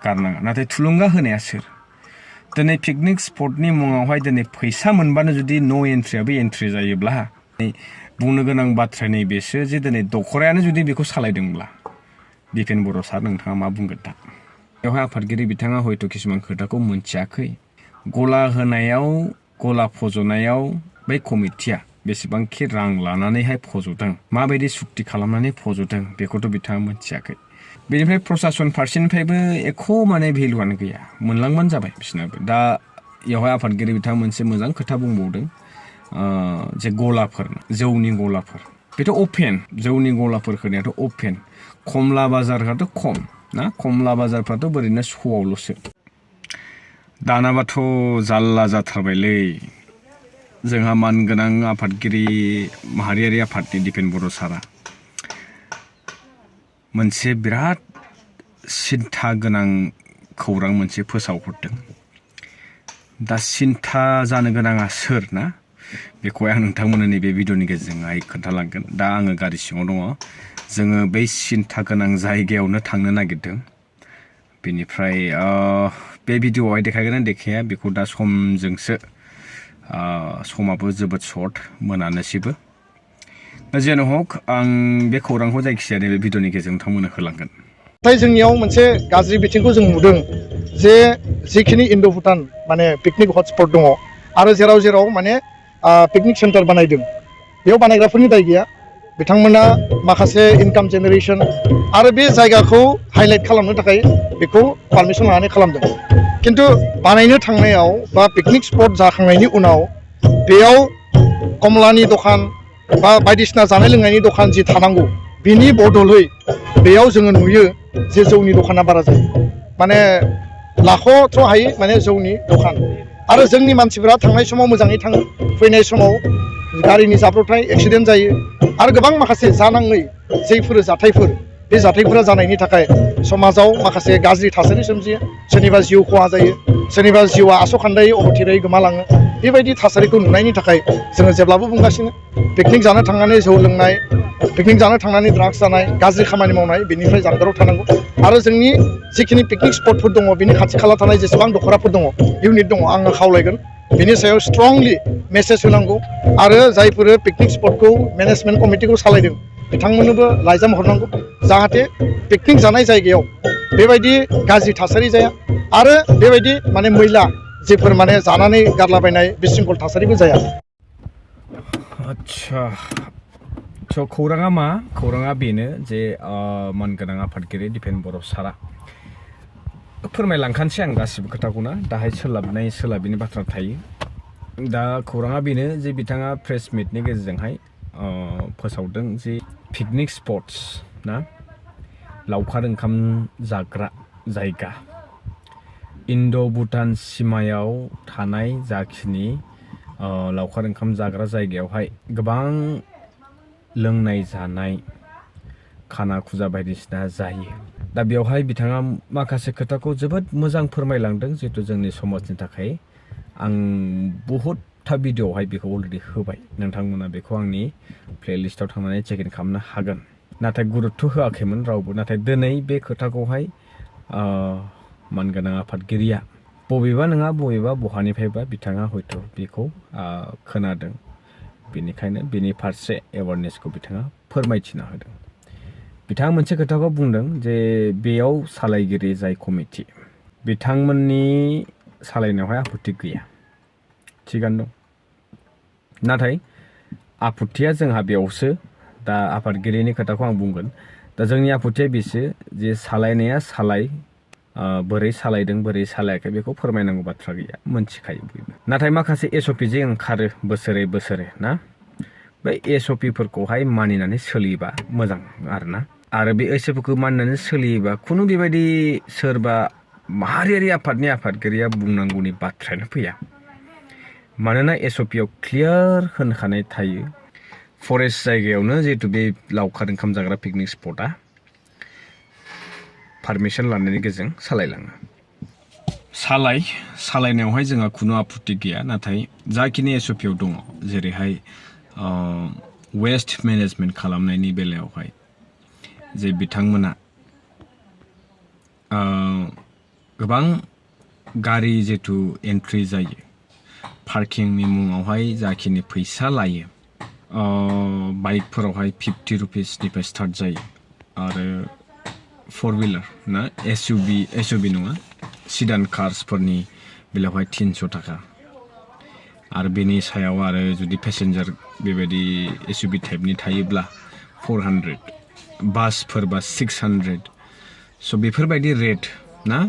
गारनाङा नाथाय थुलुंगा होनाया सोर दिनै पिकनिक स्पटनि मुङावहाय दिनै फैसा मोनबानो जुदि नो एन्ट्रियाबो एन्ट्रि जायोब्ला बुंनो गोनां बाथ्राया नैबेसो जे दिनै दखरायानो जुदि बेखौ सालायदोंब्ला दिपेन बर' सार नोंथाङा मा बुंगोन दा बेवहाय आफादगिरि बिथाङा हयथ' किसुमान खोथाखौ मोनथियाखै गला होनायाव गला फज'नायाव बै कमिटिया बेसेबांखि रां लानानैहाय फज'दों माबायदि सुक्ति खालामनानै फज'दों बेखौथ' बिथाङा मोनथियाखै बेनिफ्राय प्रसासन फारसेनिफ्रायबो एख' माने भेलुआनो गैया मोनलांबानो जाबाय बिसोरनाबो दा बेवहाय आफादगिरि बिथाङा मोनसे मोजां खोथा बुंबावदों जे गलाफोर जौनि गलाफोर बेथ' अपेन जौनि गलाफोर होनायाथ' अपेन खमला बाजारफ्राथ' खम ना खमला बाजारफ्राथ' ओरैनो श'आवल'सो दानाबाथ' जाल्ला जाथारबायलै जोंहा मानगोनां आफादगिरि माहारियारि आफादनि दिपेन बर' सारा मोनसे बिराद सिन्था गोनां खौरां मोनसे फोसावहरदों दा सिन्था जानो गोनाङा सोर ना बेखौहाय आं नोंथांमोननो नैबे भिडिअनि गेजेरजोंहाय खोन्थालांगोन दा आङो गारि सिङाव दङ जोङो बै सिन्था गोनां जायगायावनो थांनो नागिरदों बेनिफ्राय बे भिडिअआवहाय देखायगोन ना देखाया बेखौ दा समजोंसो समाबो जोबोद सर्ट मोनानोसैबो दा जेन हक आं बे खौरांखौ जायखिजाया नैबे भिडिअनि गेजेरजों नोंथांमोननो होलांगोन नाथाय जोंनियाव मोनसे गाज्रि बिथिंखौ जों नुदों जे जिखिनि इन्ड' भुटान माने पिकनिक हटस्पट दङ आरो जेराव जेराव माने पिकनिक सेन्टार बानायदों बेयाव बानायग्राफोरनि दाय गैया बिथांमोना माखासे इनकाम जेनेरेशन आरो बे जायगाखौ हाइलाइट खालामनो थाखाय बेखौ पारमिसन लानानै खालामदों किन्तु बानायनो थांनायाव बा पिकनिक स्पट जाखांनायनि उनाव बेयाव कमलानि दखान बा बायदिसिना जानाय लोंनायनि दखान जि थानांगौ बिनि बदलै बेयाव जोङो नुयो जे जौनि दखाना बारा जायो माने लाख'थ' हायै माने जौनि दखान आरो जोंनि मानसिफोरा थांनाय समाव मोजाङै थाङो फैनाय समाव गारिनि जाब्रबथाय एक्सिडेन्ट जायो आरो गोबां माखासे जानाङै जायफोर जाथायफोर बे जाथायफोरा जानायनि थाखाय समाजाव माखासे गाज्रि थासारि सोमजियो सोरनिबा जिउ खहा जायो सोरनिबा जिउआ आस'खान्दायै अबथिरायै गोमालाङो बेबायदि थासारिखौ नुनायनि थाखाय जोङो जेब्लाबो बुंगासिनो पिकनिक जानो थांनानै जौ लोंनाय पिकनिक जानो थांनानै ड्राग्स जानाय गाज्रि खामानि मावनाय बेनिफ्राय जानगाराव थानांगौ आरो जोंनि जिखिनि पिकनिक स्पटफोर दङ बिनि खाथि खाला थानाय जेसेबां दख'राफोर दङ इउनिट दङ आङो खावलायगोन बिनि सायाव स्ट्रंलि मेसेज होनांगौ आरो जायफोर पिकनिक स्पटखौ मेनेजमेन्ट कमिटिखौ सालायदों बिथांमोननोबो लाइजाम हरनांगौ जाहाथे पिकनिक जानाय जायगायाव बेबायदि गाज्रि थासारि जाया आरो बेबायदि माने मैला जेफोर माने जानानै गारलाबायनाय बिशृंखल थासारिबो जाया आच्छा स' खौराङा मा खौराङा बेनो जे मानगोनां आफादगिरि दिपेन बर' सारा फोरमायलांखानोसै आं गासिबो खोथाखौना दाहाय सोलाबनाय सोलाबिनि बाथ्रा थायो दा खौराङा बेनो जे बिथाङा प्रेस मिटनि गेजेरजोंहाय फोसावदों जे पिकनिक स्पट्स ना लावखार ओंखाम जाग्रा जायगा इन्ड' भुटान सिमायाव थानाय जाखिनि लावखार ओंखाम जाग्रा जायगायावहाय गोबां लोंनाय जानाय खाना खुजा बायदिसिना जायो दा बेवहाय बिथाङा माखासे खोथाखौ जोबोद मोजां फोरमायलांदों जिहेतु जोंनि समाजनि थाखाय आं बहुतथा भिडिअआवहाय बेखौ अलरेडि होबाय नोंथांमोना बेखौ आंनि प्लेलिस्टआव थांनानै चेक इन खालामनो हागोन नाथाय गुरुत्थ' होआखैमोन रावबो नाथाय दिनै बे खोथाखौहाय मानगोनां आफादगिरिया बबेबा नङा बबेबा बहानिफ्रायबा बिथाङा हयथ' बेखौ खोनादों बेनिखायनो बेनि फारसे एवारनेसखौ बिथाङा फोरमायथिना होदों बिथाङा मोनसे खोथाखौ बुंदों जे बेयाव सालायगिरि जाय कमिटि बिथांमोननि सालायनायावहाय आपत्ति गैया थिगानो दं नाथाय आपत्तिया जोंहा बेयावसो दा आफादगिरिनि खोथाखौ आं बुंगोन दा जोंनि आपत्तिया बेसो जे सालायनाया सालाय बोरै सालायदों बोरै सालायाखै बेखौ फोरमायनांगौ बाथ्रा गैया मोनथिखायो बयबो नाथाय माखासे SOP जे ओंखारो बोसोरे बोसोरे ना बे SOPफोरखौहाय मानिनानै सोलियोबा मोजां आरोना आरो बे SOPखौ मानिनानै सोलियोबा खुनु बेबायदि सोरबा माहारियारि आफादनि आफादगिरिया बुंनांगौनि बाथ्रायानो फैया मानोना SOPआव क्लियार होनखानाय थायो फरेस्ट जायगायावनो जिहेतु बे लावखार ओंखाम जाग्रा पिकनिक स्पटआ पारमिसन लानायनि गेजेरजों सालायलाङो सालायनायावहाय जोंहा खुनु आपत्ति गैया नाथाय जाखिनि SOPआव दङ जेरैहाय वेस्ट मेनेजमेन्ट खालामनायनि बेलायावहाय जे बिथांमोना गोबां गारि जितु एन्ट्रि जायो पार्किंनि मुङावहाय जाखिनि फैसा लायो बाइकफोरावहाय 50 रुपिसनिफ्राय स्टार्ट जायो आरो 4-व्हीलार ना एसयूवी नङा सिडान कार्सफोरनि बेलायावहाय 300 थाखा आरो बेनि सायाव आरो जुदि पेसेन्जार बेबायदि एसयूवी टाइपनि थायोब्ला 400 बासफोरबा 600 स' बेफोरबायदि रेट ना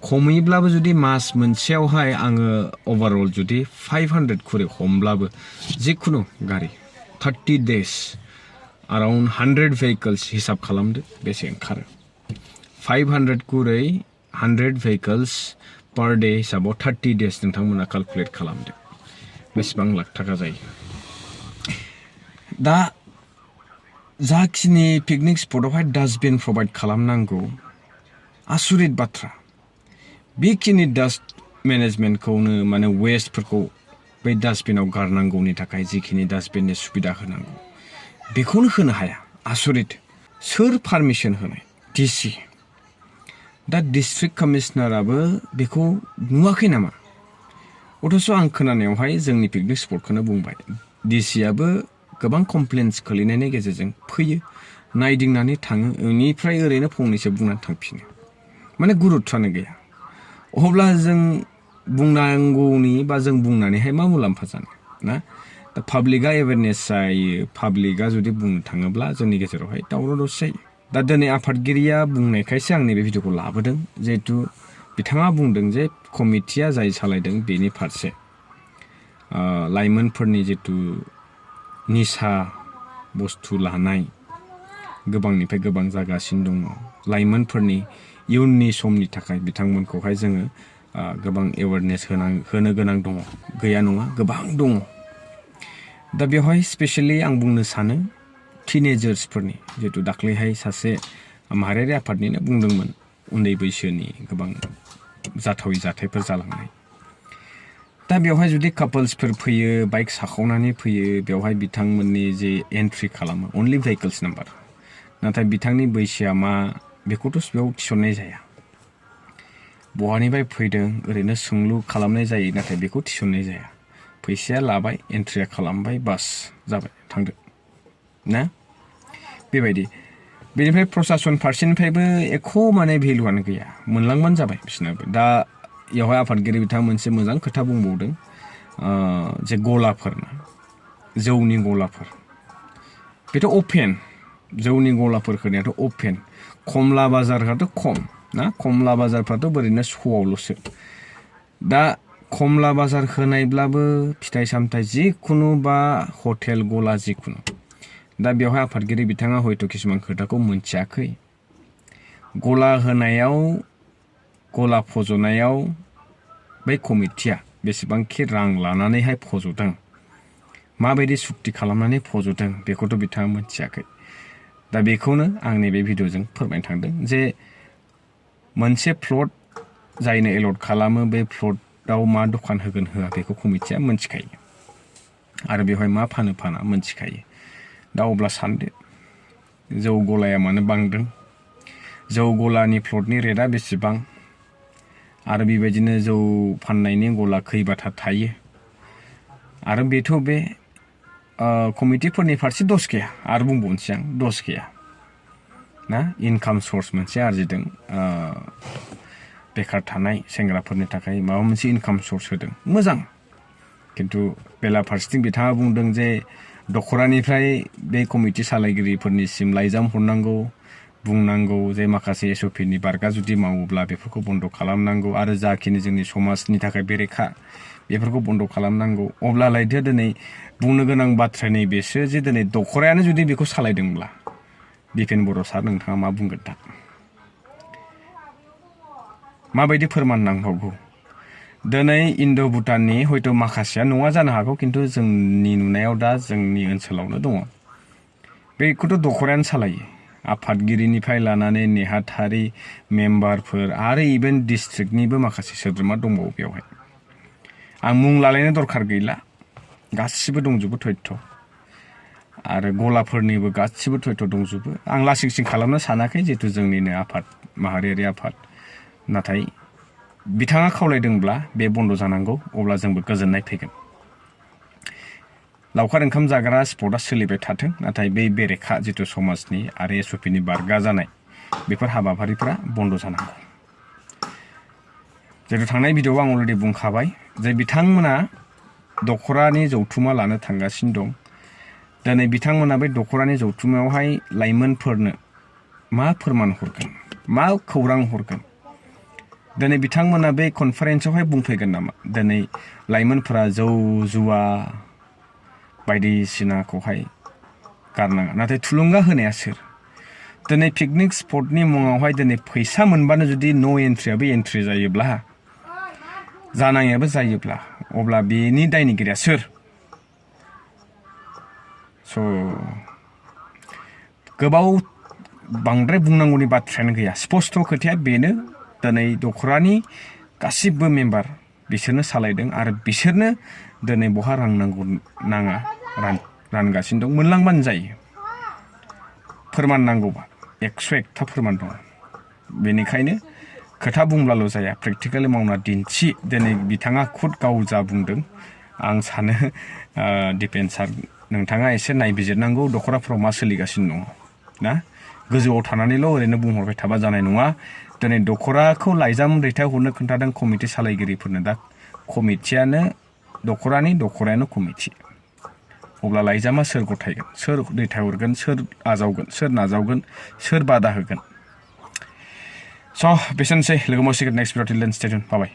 खमैब्लाबो जुदि मास मोनसेयावहाय आङो ओभारअल जुदि 500 खरि हमब्लाबो जिखुनु गारि 30 days around 100 vehicles हिसाब खालामदो बेसे ओंखारो 500 खरै 100 vehicles per day हिसाबाव 30 days नोंथांमोना calculate खालामदो बेसेबां लाख थाखा जायो दा जाखिनि पिकनिक स्पटआवहाय डास्टबिन प्रोवाइड खालामनांगौ आसुरित बाथ्रा बेखिनि डास्ट मेनेजमेन्टखौनो माने वेस्टफोरखौ बै डास्टबिनाव गारनांगौनि थाखाय जिखिनि डास्टबिननि सुबिदा होनांगौ बेखौनो होनो हाया आसुरित सोर पारमिसन होनाय डिसि दा डिस्ट्रिक्ट कमिशनाराबो बेखौ नुवाखै नामा अथ'स' आं खोनानायावहाय जोंनि पिकनिक स्पटखौनो बुंबाय डिसियाबो गोबां कमप्लेन्स खोलैनायनि गेजेरजों फैयो नायदिंनानै थाङो बेनिफ्राय ओरैनो फंनैसो बुंनानै थांफिनो माने गुरुत्वआनो गैया अब्ला जों बुंनांगौनि बा जों बुंनानैहाय मा मुलाम्फा जानो ना दा पाब्लिकआ एवेरनेस जायो पाब्लिकआ जुदि बुंनो थाङोब्ला जोंनि गेजेरावहाय दावराव दावसि जायो दा दिनै आफादगिरिया बुंनायखायसो आं नैबे भिडिअखौ लाबोदों जिहेतु बिथाङा बुंदों जे कमिटिया जाय सालायदों बेनि फारसे लाइमोनफोरनि जितु निसा बुस्थु लानाय गोबांनिफ्राय गोबां जागासिनो दङ लाइमोनफोरनि इयुननि समनि थाखाय बिथांमोनखौहाय जोङो गोबां एवेरनेस होनो गोनां दङ गैया नङा गोबां दङ दा बेवहाय स्पेसियेलि आं बुंनो सानो टिनेजार्सफोरनि जितु दाख्लैहाय सासे माहारियारि आफादनिनो बुंदोंमोन उन्दै बैसोनि गोबां जाथावै जाथायफोर जालांनाय दा बेवहाय जुदि कापल्सफोर फैयो बाइक साखावनानै फैयो बेवहाय बिथांमोननि जे एन्ट्रि खालामो अनलि भेहिकल्स नाम्बार नाथाय बिथांनि बैसोआ मा बेखौथ' बेयाव थिसननाय जाया बहानिफ्राय फैदों ओरैनो सोंलु खालामनाय जायो नाथाय बेखौ थिसननाय जाया फैसाया लाबाय एन्ट्रिया खालामबाय बास जाबाय थांदो ना बेबायदि बेनिफ्राय प्रसासन फारसेनिफ्रायबो एख' माने भेलुआनो गैया मोनलांबानो जाबाय बिसोरनाबो दा बेवहाय आफादगिरि बिथाङा मोनसे मोजां खोथा बुंबावदों जे गलाफोर जौनि गलाफोर बेथ' अपेन जौनि गलाफोर होनायाथ' अपेन खमला बाजारफ्राथ' खम ना खमला बाजारफ्राथ' ओरैनो श'आवल'सो दा खमला बाजार होनायब्लाबो फिथाइ सामथाइ जिखुनु बा हटेल गला जिखुनु दा बेवहाय आफादगिरि बिथाङा हयथ' किसुमान खोथाखौ मोनथियाखै गला होनायाव गला फज'नायाव बै कमिटिया बेसेबांखि रां लानानैहाय फज'दों माबायदि सुक्ति खालामनानै फज'दों बेखौथ' बिथाङा मोनथियाखै दा बेखौनो आं नैबे भिडिअ'जों फोरमायनो थांदों जे मोनसे प्लट जायनो एलट खालामो बे प्लटआव मा दखान होगोन होआ बेखौ कमिटिया मोनथिखायो आरो बेवहाय मा फाना मोनथिखायो दा अब्ला सानदो जौ गलाया मानो बांदों जौ गलानि प्लटनि रेटआ बेसेबां आरो बेबायदिनो जौ फाननायनि गला खैबाथा थायो आरो बेथ' बे कमिटिफोरनि फारसे दस गैया आरो बुंबावनोसै आं दस गैया ना इनकाम सर्स मोनसे आरजिदों बेकार थानाय सेंग्राफोरनि थाखाय माबा मोनसे इनकाम सर्स होदों मोजां खिन्थु बेलाफारसेथिं बिथाङा बुंदों जे दख'रानिफ्राय बे कमिटि सालायगिरिफोरनिसिम लाइजाम हरनांगौ बुंनांगौ जे माखासे एसअपिनि बारगा जुदि मावोब्ला बेफोरखौ बन्द' खालामनांगौ आरो जाखिनि जोंनि समाजनि थाखाय बेरेखा बेफोरखौ बन्द' खालामनांगौ अब्लालायदो दिनै बुंनो गोनां बाथ्राया नैबेसो जे दिनै दख'रायानो जुदि बेखौ सालायदोंब्ला दिपेन बर' सार नोंथाङा मा बुंगोन दा माबायदि फोरमान नांबावगौ दिनै इन्ड' भुटाननि हयथ' माखासेया नङा जानो हागौ खिन्थु जोंनि नुनायाव दा जोंनि ओनसोलावनो दङ बेखौथ' दख'रायानो सालायो आफादगिरिनिफ्राय लानानै नेहाथारि मेम्बारफोर आरो इभेन डिस्ट्रिक्टनिबो माखासे सोद्रोमा दंबावो बेवहाय आं मुं लालायनो दरखार गैला गासिबो दंजोबो थयथ' आरो गलाफोरनिबो गासिबो थयथ' दंजोबो आं लासिं सिं खालामनो सानाखै जिहेतु जोंनिनो आफाद माहारियारि आफाद नाथाय बिथाङा खावलायदोंब्ला बे बन्द जानांगौ अब्ला जोंबो गोजोननाय फैगोन लावखार ओंखाम जाग्रा स्पटआ सोलिबाय थाथों नाथाय बे बेरेखा जिथु समाजनि आरो एसअपिनि बारगा जानाय बेफोर हाबाफारिफोरा बन्द जानांगौ जितु थांनाय भिडिअआव आं अलरेडि बुंखाबाय जे बिथांमोना दखरानि जौथुमा लानो थांगासिनो दं दिनै बिथांमोना बे दखरानि जौथुमायावहाय लाइमोनफोरनो मा फोरमान हरगोन मा खौरां हरगोन दिनै बिथांमोना बे कनफारेन्सआवहाय बुंफैगोन नामा दिनै लाइमोनफोरा जौ जुवा बायदिसिनाखौहाय गारनाङा नाथाय थुलुंगा होनाया सोर दिनै पिकनिक स्पटनि मुङावहाय दिनै फैसा मोनबानो जुदि नो एन्ट्रियाबो एन्ट्रि जायोब्ला जानायाबो जायोब्ला अब्ला बेनि दायनिगिरिया सोर स' गोबाव बांद्राय बुंनांगौनि बाथ्रायानो गैया स्पष्ट खोथाया बेनो दिनै दखरानि गासिबो मेम्बार बिसोरनो सालायदों आरो बिसोरनो दिनै बहा रां नांगौ नाङा रानगासिनो दं मोनलांबानो जायो फोरमान नांगौबा 101था फोरमान दं बेनिखायनो खोथा बुंब्लाल' जाया प्रेक्टिकेलि मावना दिन्थि दिनै बिथाङा खुद गाव जा बुंदों आं सानो दिपेन सार नोंथाङा एसे नायबिजिरनांगौ दखराफ्राव मा सोलिगासिनो दङ ना गोजौआव थानानैल' ओरैनो बुंहरबाय थाबा जानाय नङा दिनै दखराखौ लाइजाम दैथायहरनो खोन्थादों कमिटि सालायगिरिफोरनो दा कमिटियानो दखरायानो कमिटि अब्ला लाइजामा सोर गथायगोन सोर दैथायहरगोन सोर आजावगोन सोर नाजावगोन सोर बादा होगोन स' बेसेनोसै लोगो मोनसिगोन नेक्स्ट भिडिअ टिल देन स्टे टिउन बाय